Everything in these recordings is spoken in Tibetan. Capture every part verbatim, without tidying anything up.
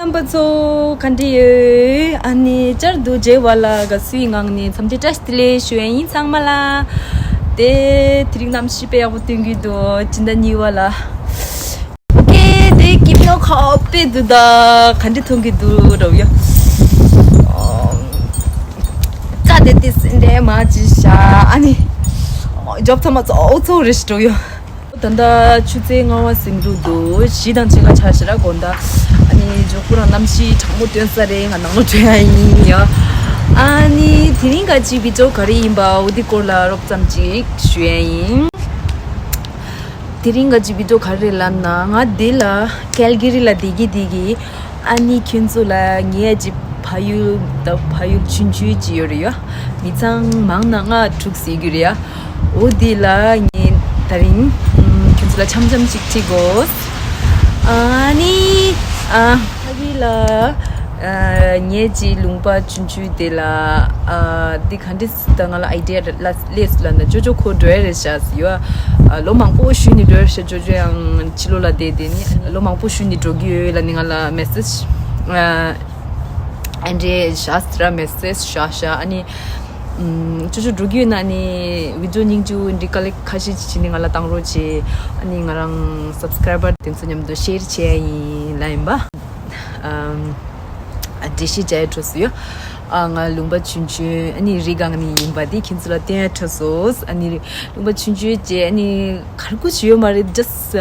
རྣམ་པ་ཚོ་ག་འདྲ་ཡོད། ཨ་ནི་བཅར་དུ་མཇལ་བ་ལ་དགའ་བསུའི་ངང་ནས་འཚམས་འདྲི་བཀྲ་ཤིས་བདེ་ལེགས་ཞུ་ཡ་ཡིན་ཚང་མ་ལ། དེ་དེ་རིང་གནམ་གཤིས་དཔེ་ཡག་པོ་སྟོན་གྱི་འདུག་སྤྱི་ཟླ་གཉིས་པ་ལ། ཨོ་ཀེ། དེ་སྐྱིད་པོ་ཁ་དཔེ་འདུག་ད་ག་འདྲ་མཐོང་གི་འདུག་རོ་ཡ། ཙ་དེ་དེ་སེ་འདྲེ་མ་ཅི་ཤ། ཨ་ནི་ཇོབ་ཚང་མ་ཙོག་ཙོག་རེ་ཞིག་འགྲོ་ཡོད། ད་ལྟ་ཆུ་ཚོད་ལྔ་པ་ཟིན་འགྲོ་འདུག་བཞི་དང་ཕྱེད་ཀ་ཆགས་ཤག་ར་དགོང་དག་ཨ་ནི་ཇོ་ཁོ་རང་གནམ་གཤིས་གྲང་མོ་སྟོན་ས་རེད། ང་ནང་ལོགས་འགྲོ་ཡ་ཡིན་ཡ། ཨ་ནི་དེ་རིང་ག་ཅི་བི་ཌི་ཡོ་ག་རེ་ཡིན་པ་འོ་དེ་སྐོར་ལ་རོབ་ཙམ་ཅིག་ཞུ་ཡ་ཡིན། དེ་རིང་ག་ཅི་བི་ཌི་ཡོ་ག་རེ་ལབ་ན། ང་འདི་ལ་ཀལ་གྷི་རི་ལ་བསྡད་ཀྱི་བསྡད་ཀྱི། ཨ་ནི་ཁྱོད་ཚོ་ལ་ངའི་ཅི་ཕ་ཡུལ་ད་ཕ་ཡུལ་ཆུང་ཆུང་ཅིག་ཡོད་རེད་ཡ། མི་ཚང་མང་ན་ལྔ་དྲུག་ཟེར་གྱི་རེད་ཡ། འོ་འདི་ལ་ངས་དེ་རིང་ཁྱོད་ཚོ་ལ་འཆམ་འཆམ་ཅིག་ཁྲིད་དགོས། ཨ་ནི་ཨ་ཕ་གི་ལ་ཨ་ངའི་ཅི་ལུང་པ་ཆུང་ཆུང་དེ་ལ་ཨ་འདི་ག་འདྲ་ད་ང་ལ་ཨའི་ཌི་ཡ་ལ་ལེས་ལ་ན་ཅོ་ཅོ་ཁོ་འགྲོ་ཡ་རེད་ཤག་ཟེར་ཡོད། ཨ་ལོ་མང་པོ་ཞུས་ནས་འགྲོ་ཡ་རེད་ཤག་ཅོ་ཅོ་ཡང་ཕྱི་ལོགས་ལ་བསྡད་དེ་ནི་ལོ་མང་པོ་ཞུས་ནས་འགྲོ་གི་ཡོད་ལ་ནི་ང་ལ་མེ་སེ་ཇི་ཨ་ཨེ་འདྲས་ཤག་ཟེར་ར་མེ་སེ་ཇི་ཤག་ཤག་ཨ་ནི་ཨམ་ཅོ་ཅོ་འགྲོ་གི་ཡོད་ན་ནི་བི་ཌི་ཡོ་སྙིང་རྗེ་འདི་ཀ་ལེག་ཁ་ཤས་ཅིག་བྱས་ནས་ང་ལ་བཏང་རོགས་བྱེད། ཨ་ནི་ང་རང་སབ་སི་ཀ་རའི་བར་དེ་ཚོ་མཉམ་དུ་ཤེར་བྱེད་ཡ་ཡིན་ལ་ཡིན་པ། ཨམ། ཨ་འགྲེལ་བཤད་བྱ་ཡ་འཕྲོ་སོ་ཡོད། ཨ་ང་ལུང་པ་ཆུང་ཆུང་ཨ་ནི་རི་སྒང་ནས་ཡིན་པ་དེ་ཁྱེད་ཚོ་ལ་སྟོན་ཡ་འཕྲོ་སོ། ཨ་ནི་ལུང་པ་ཆུང་ཆུང་བྱས་ཨ་ནི་གར་སྐུ་ཞུ་ཡོད་མ་རེད་just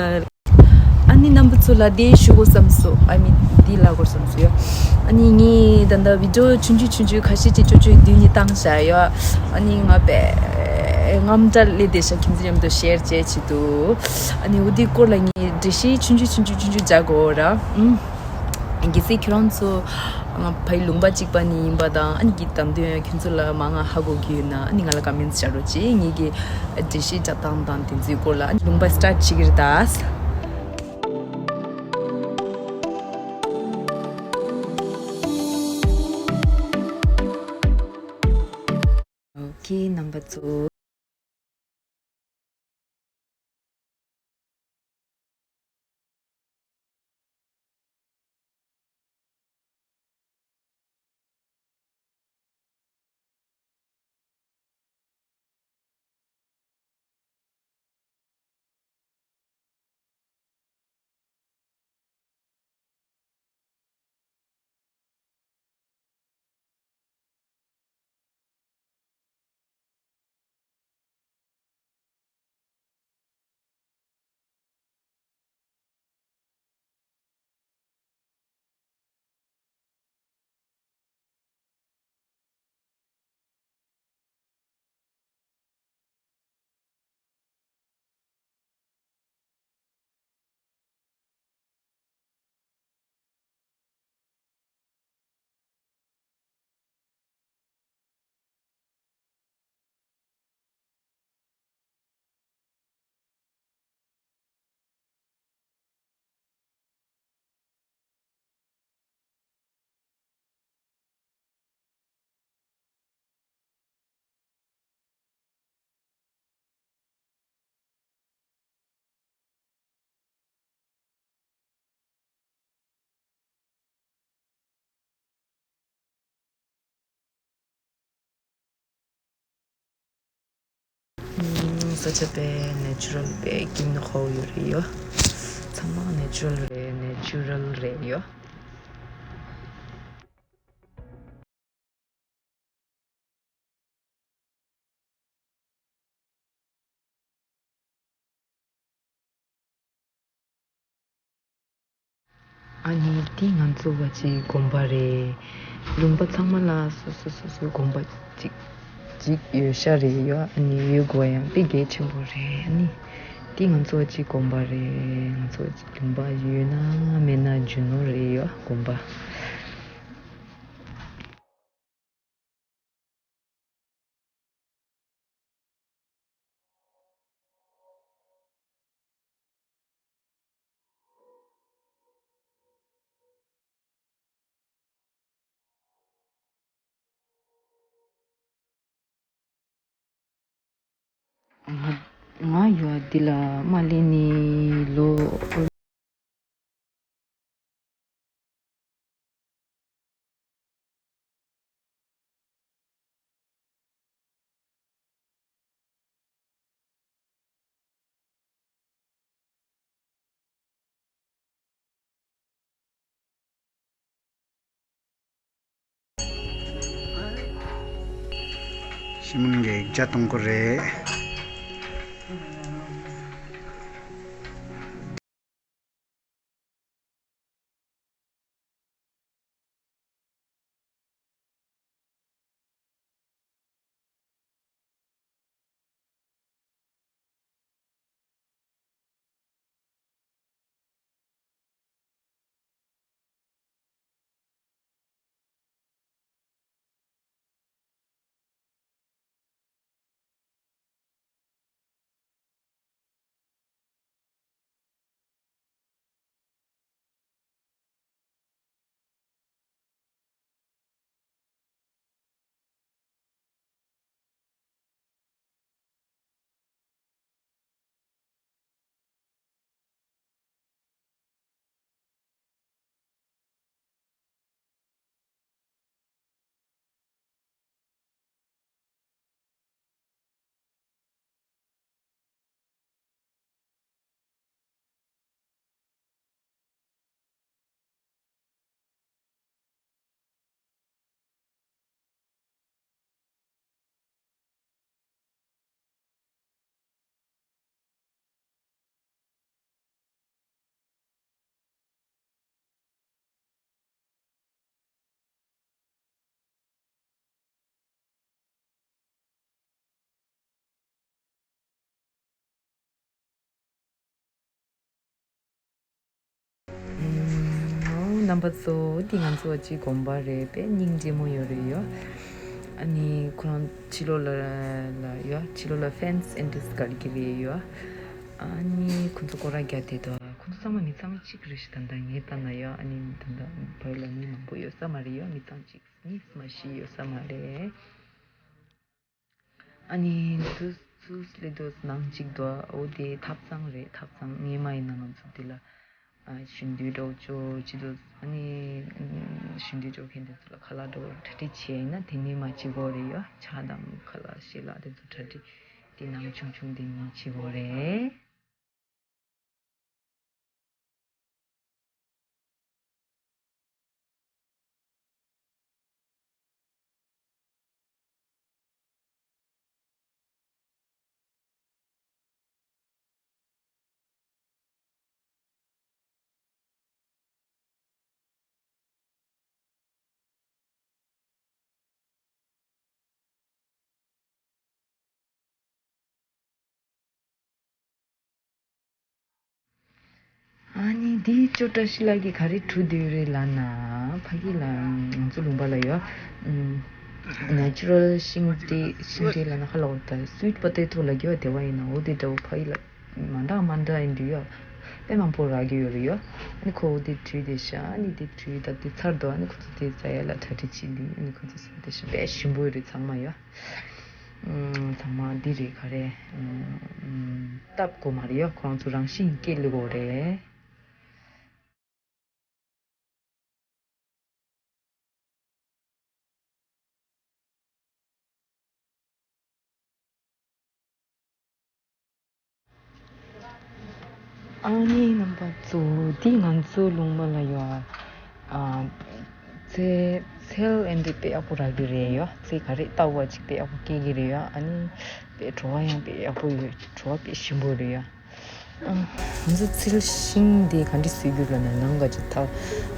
ཨ་ནི་རྣམ་པ་ཚོ་ལ་དེ་ཞུ་དགོས་བསམ་སོ། ཨ་མི་དེ་ལ་དགོས་བསམ་སོ་ཡོད། ཨ་ནི་ངས་ད་ལྟ་བི་ཌི་ཡོ་ཆུང་ཆུང་ཆུང་ཆུང་ཁ་ཤས་ཅིག་ཅོ་ཅོའི་མདུན་ནས་བཏང་བཞག་ཡོད། ཨ་ནི་ང་དཔེ་རྔམ་སྐྲག་སླེབས་བསྡད་ཤག་ཁྱེད་ཚོ་མཉམ་དུ་ཤེར་བྱེད་ཆེད་དུ། ཨ་ནི་འོ་དེའི་སྐོར་ལ་ངས་འགྲེལ་བཤད་ཆུང་ཆུང་ཆུང་ཆུང་ཆུང་ཆུང་རྒྱག་དགོས་ར། ཨུམ། གལ་སྲིད་ཁྱོད་རང་ཚོ་ང་ཕའི་ལུང་པ་གཅིག་པ་ནས་ཡིན་པ་དང་ཨ་ནི་གི་དམ་དོན་ཁྱོད་ཚོ་ལ་མང་ང་ཧ་གོ་གི་ཡོད་ན་ཨ་ནི་ང་ལ་ཀ་མེན་ཊི་བྱ་རོགས་བྱེད། ངེད་ཀྱི་འགྲེལ་བཤད་རྒྱག་སྟངས་དང་དེ་ཚོའི་སྐོར་ལ་ཨ་ནི་ལུང་པ་སི་ཊར་ཊི་བྱེད་ཀྱི་རེད་ད། ཨོ་ཁེ་རྣམ་པ་ཚོ། ས་ཆ་དཔེ་ནེ་ཅུ་རལ་དཔེ་སྐྱིད་ནོ་ཧོ་ཡོད་རེད་ཡོ། ཚང་མ་ནེ་ཅུ་རལ་རེད། ནེ་ཅུ་རལ་རེད་ཡོ། ཨ་ནི་འདི་ང་ཚོ་བ་ཅིག་དགོན་པ་རེད། ལུང་པ་ཚང་མ་ལ་སོ་སོ་སོ་སོའི་དགོན་པ་ཅིག་ཅིག་ཡོད་ཤག་རེད་ཡོ། ཨ་ནི་ཡོད་དགོས་ཡང་དཔེ་གལ་ཆེན་པོ་རེད། ཨ་ནི་འདི་ང་ཚོ་བ་ཅིག་དགོན་པ་རེད། ང་ཚོ་བ་ཅིག་ལུང་པ་ཡོད་ན་མེད་ན་རྒྱུ་ནོར་རེད་ཡོ་དགོན་པ། ང་ང་ཡོད་འདི་ལ་མ་སླེབས་ནས་ལོ། ཤི་མོན་གྱི་བརྒྱ་གཏོང་གི་རེད། ཨུམ། རྣམ་པ་ཚོ་འདི་ང་ཚོ་གཅིག་དགོན་པ་རེད། དཔེ་སྙིང་རྗེ་མོ་ཡོད་རེད་ཡོ། ཨ་ནི་ཁོ་རང་ཕྱི་ལོགས་ལ་ལ་ཡོ། ཕྱི་ལོགས་ལ་ཕེན་སི་ཨེན་ཏིས་གར་གྱི་རེད་ཡོ། ཨ་ནི་ཁོ་ཚོ་སྐོར་ར་རྒྱག་དེ་དོ། ཁོ་ཚོ་ཚང་མ་མི་ཚང་མ་གཅིག་རེད་ཤག་ད་ལྟ་ངས་ལྟ་ན་ཡོ། ཨ་ནི་ད་ལྟ་བར་ལ་མི་མང་པོ་ཡོད་ས་མ་རེད་ཡོ། མི་ཚང་གཅིག་གཉིས་མ་ཤི་ཡོད་ས་མ་རེད། ཨ་ནི་དུས་ཚོད་སླེབས་དུས་ནང་གཅིག་འདུག་འོ་དེ་ཐབ་ཚང་རེད། ཐབ་ཚང་སྔས་མ་ཡིན་ན་ང་ཚོ་འདི་ལ་ཨ་ཞུ་འདོད་འདྲ་བོ་ཅིག་འདུག་ཨ་ནི་ཞུ་འདོད་འཇོག་མཁན་དེ་ཚོ་ལ་ཁ་ལག་འདྲ་བོ་གྲ་སྒྲིག་བྱས་ཡིན་ན་དེ་ནས་མར་བྱེད་དགོས་རེད་ཡོ། ཇ་དང་ཁ་ལག་ཞལ་ལག་དེ་ཚོ་གྲ་སྒྲིག་དེ་ནང་ཆུང་ཆུང་དེ་ནས་བྱེད་དགོས་རེད། ཨ་ནི་འདི་ཅོ་བཀྲ་ཤིས་ལགས་ཀྱིས་ག་རེ་བྲུས་བསྡད་ཡོད་རེད་ལབ་ན། ཕ་གི་ལ་ང་ཚོ་ལུང་པ་ལ་ཡོད། ཨུམ། ནེ་ཅུ་རལ་ཤིང་འབྲས། ཤིང་འབྲས་ལབ་ན་ཧ་ལ་འོ་ད་སུའིཊ་པོ་ཏེ་ཏོ་ལབ་ཀྱི་ཡོད། དེ་བ་ཡིན་ན་འོ་དེ་འདྲ་བོ་ཕ་གི་ལ་མ་འདྲ་མ་འདྲ་ཡིན་འདུག་ཡོད། དཔེ་མང་པོ་རག་གི་ཡོད་རེད་ཡོད། ཨ་ནི་ཁོ་འོ་དེ་བྲུས་བསྡད་ཤག་ཨ་ནི་དེ་བྲུས་ད་དེ་ཚར་འདུག་ཨ་ནི་ཁོ་ཚོ་དེ་ཟ་ཡ་ལ་གྲ་སྒྲིག་བྱེད་འདུག་ཨ་ནི་ཁོ་ཚོ་ཟ་བསྡད་ཤག་དཔེ་ཞིམ་པོ་ཡོད་རེད་ཚང་མ་ཡོད། ཚང་མ་འདི་རེད་ག་རེ། སྟབས་གོ་མ་རེད་ཡོ། ཁོ་རང་ཚོ་རང་བཞིན་སྐྱེ་ལེ་གོ་རེད། ཨ་ནི་རྣམ་པ་ཚོ་འདི་ང་ཚོ་ལུང་པ་ལ་ཡོད། ཨ། ཚལ་ཚལ་ཨེ་འདི་དཔེ་ཡག་པོ་རག་གི་རེད་ཡོད། ཚལ་ག་རེ་ལྟ་བ་ཅིག་དཔེ་ཡག་པོ་སྐྱེ་གི་རེད་ཡོད། ཨ་ནི་དཔེ་བྲོ་བ་ཡང་དཔེ་ཡག་པོ་ཡོད། བྲོ་བ་དཔེ་ཞིམ་པོ་རེད་ཡོད། ཨ། ང་ཚོ་ཚལ་ཤིང་འདི་ག་འདྲ་བཟོས་རྒྱུ་ལབ་ན་ནང་ག་ཅིག་ཐག་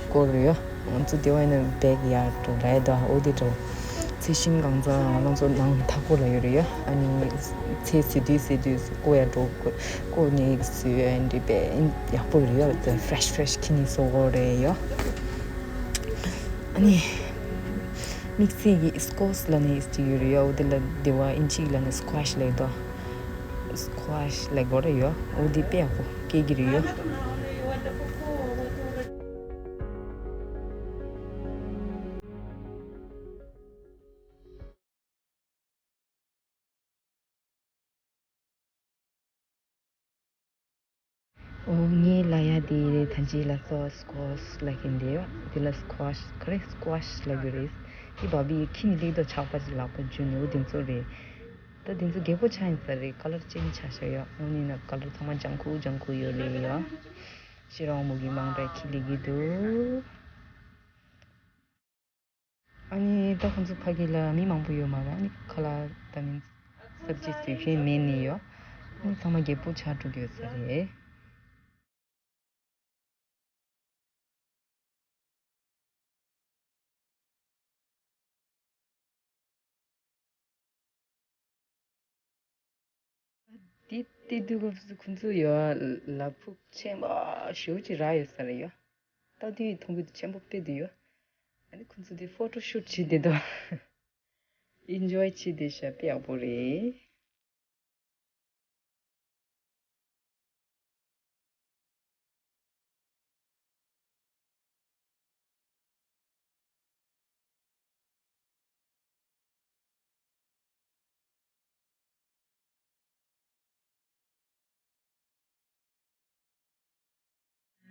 སྐོར་རེད་ཡོད། ང་ཚོ་དེ་བ་ཡིན་ན་བེག་ཡར་ཌི་རེད་ད་འོ་དེ་འདྲ། ཚལ་ཤིང་གང་ཚང་ང་རང་ཚོ་ནང་ཐག་པོ་ལ་ཡོད་རེད་ཡོད། ཨ་ནི་ཚལ་ཟེར་དུས་ཟེར་དུས་བརྐོ་ཡ་འགྲོ་དགོས། བརྐོ་ནས་བཟོས་ཡ་འདི་དཔེ་ཡག་པོ་རེད་ཡོད། དེ་ཕ་རེ་ཤི་ཕ་རེ་ཤི་ཁྱེར་ནས་བཟོ་དགོས་རེད་ཡོད། ཨ་ནི་དམིགས་བསལ་གྱི་སི་ཀོ་སི་ལབ་ནས་ཅིག་ཡོད་རེད་ཡོད། འོ་དེ་ལ་དེ་བ་ཨིན་ཇི་ལབ་ན་སི་ཀོ་ཤི་ལབ་འདུག་སི་ཀོ་ཤི་ལབ་དགོས་རེད་ཡོད། འོ་དེ་དཔེ་ཡག་པོ་སྐྱེ་གི་རེད་ཡོད། འོ་ངའི་ལ་ཡ་དེ་རེད། ད་ཅི་ལ་སོ་སི་ཀོ་སི་ལབ་མཁན་དེ་ཡོད། དེ་ལ་སི་ཀོ་ཤི་ག་རེ་སི་ཀོ་ཤི་ལབ་ཀྱི་རེད། དེ་བ་བི་ཁྱི་ནི་ལེགས་དོ་ཆགས་པ་ཅིག་ལག་པ་འཇུ་ནོ་དེ་ཚོ་རེད། ད་དེ་ཚོ་རྒད་པོ་ཆགས་ཡིན་ས་རེད། ཀ་ལར་ཅན་ཆགས་ཤག་ཡོད། འོ་ནི་ན་ཀ་ལར་ཚང་མ་ལྗང་ཁུ་ལྗང་ཁུ་ཡོད་ལེ་ཡོད། ཤེས་རང་མུ་གི་མང་པའི་ཁྱི་ལེགས་ཀྱི་འདུག་ཨ་ནི་ ད་ཁོང་ཚོ་ཕ་གི་ལ་མི་མང་པོ་ཡོད་མ་རེད། ཨ་ནི་ཁ་ལག་ད་མིན་སབ་ཇི་སི་ཊི་ཡོད་ཤེས་མེད་ནི་ཡོད། ཨ་ནི་ཚང་མ་རྒྱལ་པོ་ཆགས་འགྲོ་གི་ཡོད་ས་རེད། དེ་དེ་དུས་ཁོང་ཚོ་ཁོང་ཚོ་ཡོད་ལ་ཕུག་ཆེན་པོ་ཞེ་པོ་ཅིག་རག་ཡོད་ས་རེད་ཡོད། ད་དུས་མཐོང་གི་ཆེན་པོ་དཔེ་དུ་ཡོད། ཨ་ནི་ཁོང་ཚོ་དེ་ཕོ་ཊོ་ཤུཊ་བྱེད་དེ་དོ། ཨེན་ཇོའི་བྱེད་དེ་ཤ་དཔེ་ཡག་པོ་རེད།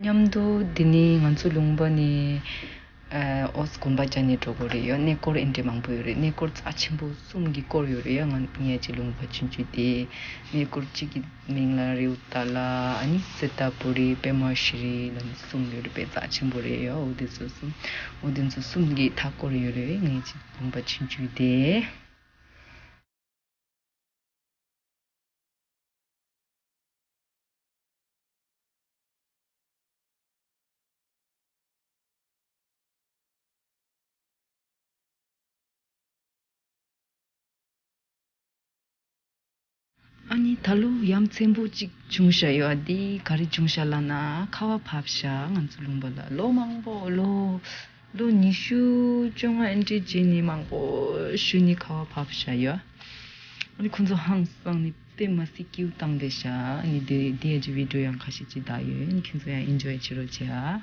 མཉམ་དུ་འདི་ནི་ང་ཚོ་ལུང་པ་ནས་ཨོ་སི་གོམ་པ་རྒྱག་ནས་འགྲོ་དགོས་རེད་ཡོད། གནས་སྐོར་ཨེ་འདྲ་མང་པོ་ཡོད་རེད། གནས་སྐོར་རྩ་ཆེན་པོ་གསུམ་གྱི་སྐོར་ཡོད་རེད་ཡོད། ང་ངས་ཅིག་ལུང་པ་ཆུང་ཆུང་དེ་གནས་སྐོར་གཅིག་གི་མིང་ལ་རེའུ་ཏཱ་ལ། ཨ་ནི་ཙེ་ཏཱ་པུ་རི། པད་མ་ཤི་རི་ལ་ནི་གསུམ་ཡོད་རེད། དཔེ་རྩ་ཆེན་པོ་རེད་ཡོད། འོ་དེ་ཚོ་གསུམ་འོ་དེ་ཚོ་གསུམ་གྱི་མཐའ་སྐོར་ཡོད་རེད། ངས་ཅིག་ལུང་པ་ཆུང་ཆུང་དེ། ཨ་ནི་ད་ལོ་ཡ་མཚན་པོ་གཅིག་བྱུང་ཤག་ཡོད། ཨ་འདི་ག་རེ་བྱུང་ཤག་ལབ་ན་ཁ་བ་བབས་ཤག་ང་ཚོ་ལུང་པ་ལ། ལོ་མང་པོ་ལོ་ལོ་ཉི་ཤུ་བཅོ་ལྔ་ཨེ་འདྲ་རྗེས་ནས་མང་པོ་ཞུ་ནས་ཁ་བ་བབས་ཤག་ཡོད། ཨ་ནི་ཁོང་ཚོ་ཧང་སངས་ནས་དཔེ་མ་སྲིད་སྐྱིད་པོ་བཏང་བསྡད་ཤག་ཨ་ནི་དེ་དེ་ཡ་ཅིག་བི་ཌི་ཡོ་ཡང་ཁ་ཤས་ཅིག་བདའ་ཡོད། ཨ་ནི་ཁྱོད་ཚོ་ཡང་ཨེན་ཇོའི་བྱེད་རོགས་བྱེད་ཨ།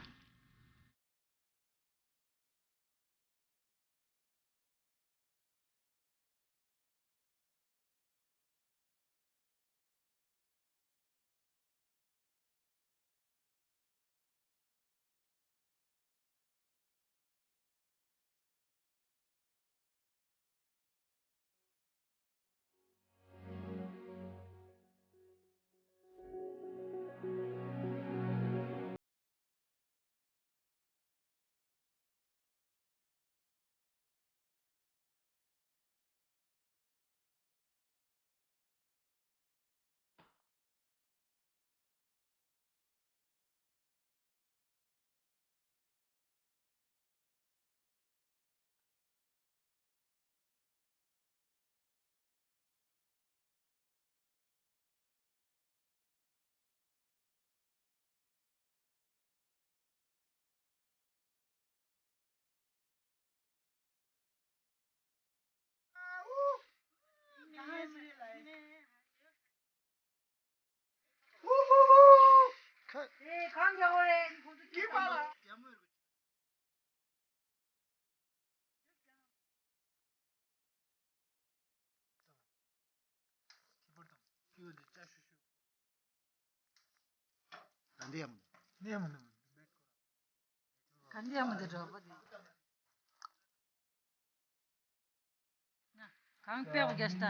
གང་དཔེ་བ་རྒྱ་ཤ་ད།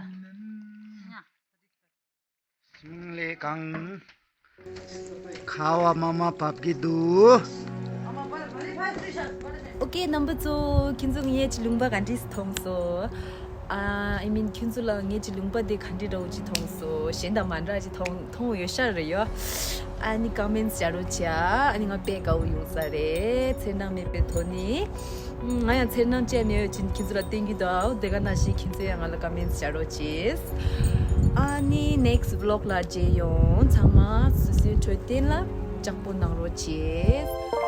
ལས་གང་། ཁ་བ་མ་མ་བབས་ཀྱི་འདུག་ཨོ་ཀེ་རྣམ་པ་ཚོ། ཁྱེད་ཚོ་ངའི་ལུང་པ་ག་འདྲས་མཐོང་སོང་། ཨ་ཨི་མིན་ཁྱེད་ཚོ་ལ་ངའི་ལུང་པ་དེ་ག་འདྲས་འདྲ་བོ་ཅིག་མཐོང་སོང་། གཞན་དང་མ་འདྲ་ཅིག་མཐོང་མཐོང་ཡོད་ཤག་རེད་ཡོད། ཨ་ནི་ཀོ་མེན་ཊི་བྱ་རོགས་བྱེད་ཨ། ཨ་ནི་ང་དཔེ་དགའ་བོ་ཡོང་ས་རེད། འཚེར་སྣང་མེད་པའི་ཐོག་ནས། ང་ཡང་འཚེར་སྣང་བཅས་མེད་པའི་ཕྱིར་ཁྱེད་ཚོ་ལ་སྟོན་གྱི་འདུག་ཨའོ། དེ་ག་ནང་བཞིན་ཁྱེད་ཚོ་ཡང་ང་ལ་ཀོ་མེན་ཊི་བྱ་རོགས་བྱེད། ཨ་ནི་ནེག་སི་ཊི་བི་ལོག་ལ་མཇལ་ཡོང་། ཚང་མ་སོ་སོའི་འཕྲོད་བསྟེན་ལ་ལྕགས་པོ་གནང་རོགས་བྱེད།